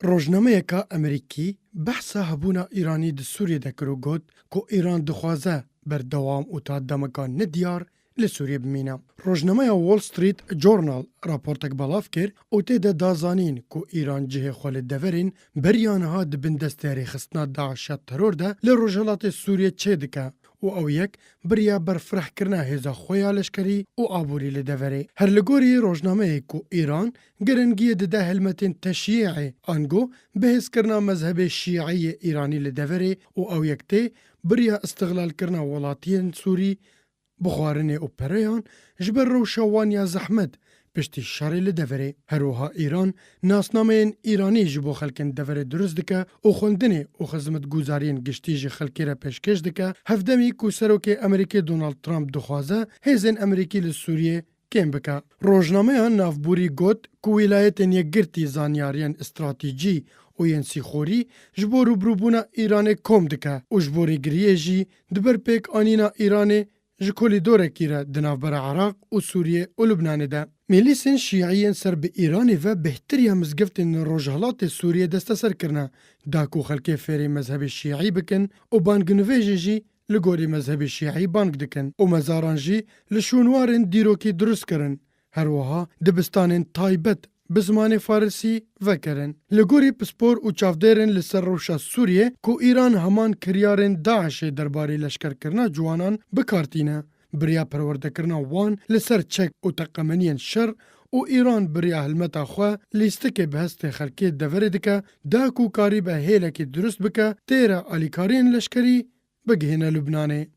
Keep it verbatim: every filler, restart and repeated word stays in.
Rojnameyeka Amerîkî behsa hebûna Îranî di Sûriyê de kir û got ku Îran dixwaze berdewam û ta demeka nediyar li Sûriyê bimîne. Rojnameya Wall Street Journal raportek belav kir û tê de da zanîn ku Îran cihê xwe li deverên beriya niha di bin destê rêxistina DAIŞ ya teror de li rojhilatê Sûriyê çêdike û ew yek biriya berfirehkirina hêza xwe ya leşkerî û aborî li deverê. Her li gorî rojnameyê ku Îran giringiyê dide helmetên teşyî'ê, ango bihêzkirina mezhebê şî'î yê Îranî li deverê û ew yek tê biriya îstixlalkirina welatiyên Sûrî, bi xwarinê û pereyan ji ber rewşa wan ya zehmet piştî şerê li deverê. Her wiha Îran nasnameyên Îranî ji bo xelkên deverê dirust dike û xwendinê û xizmetguzariyên giştî ji xelkê re pêşkêş dike, hevdemî ku Serokê Amerîkê Donald Trump dixwaze hêzên Amerîkî li Sûriyê kêm bike. Rojnameya navborî got ku Wîlayetên Yekgirtî zanyariyên stratejî û yên sîxorî ji bo rûbirûbûna Îranê kom dike û ji bo rêgiriyê jî di ber pêkanîna Îranê ji kolîdorekî re di navbera Iraq û Sûriyê û Lubnanê de. Mîlîsên şîî yên ser bi Îranê ve bêhtir ya mizgeftên li rojhilatê Sûriyê desteser kirine, da ku xelkê fêrî mezhebê şîî bikin û bangnivêjê jî li gorî mezhebê şîî bang dikin û mezaran jî li şûnwarên dîrokî dirust kirin. Her wiha dibistanên taybet bi zimanê farisî vekirin. Li gorî pispor û çavdêrên li ser rewşa Sûriyê ku Îran heman kiryarên DAIŞê derbarê leşkerkirina ciwanan bi kar tîne, biriya perwerdekirina wan li ser çek û teqemeniyên şer û Îran biriya helmeta xwe lîstikê bi hestê xelkê deverê dike, da ku karîbe hêlekî dirust bike, têra alîkariyên leşkerî bigihîne Lubnanê.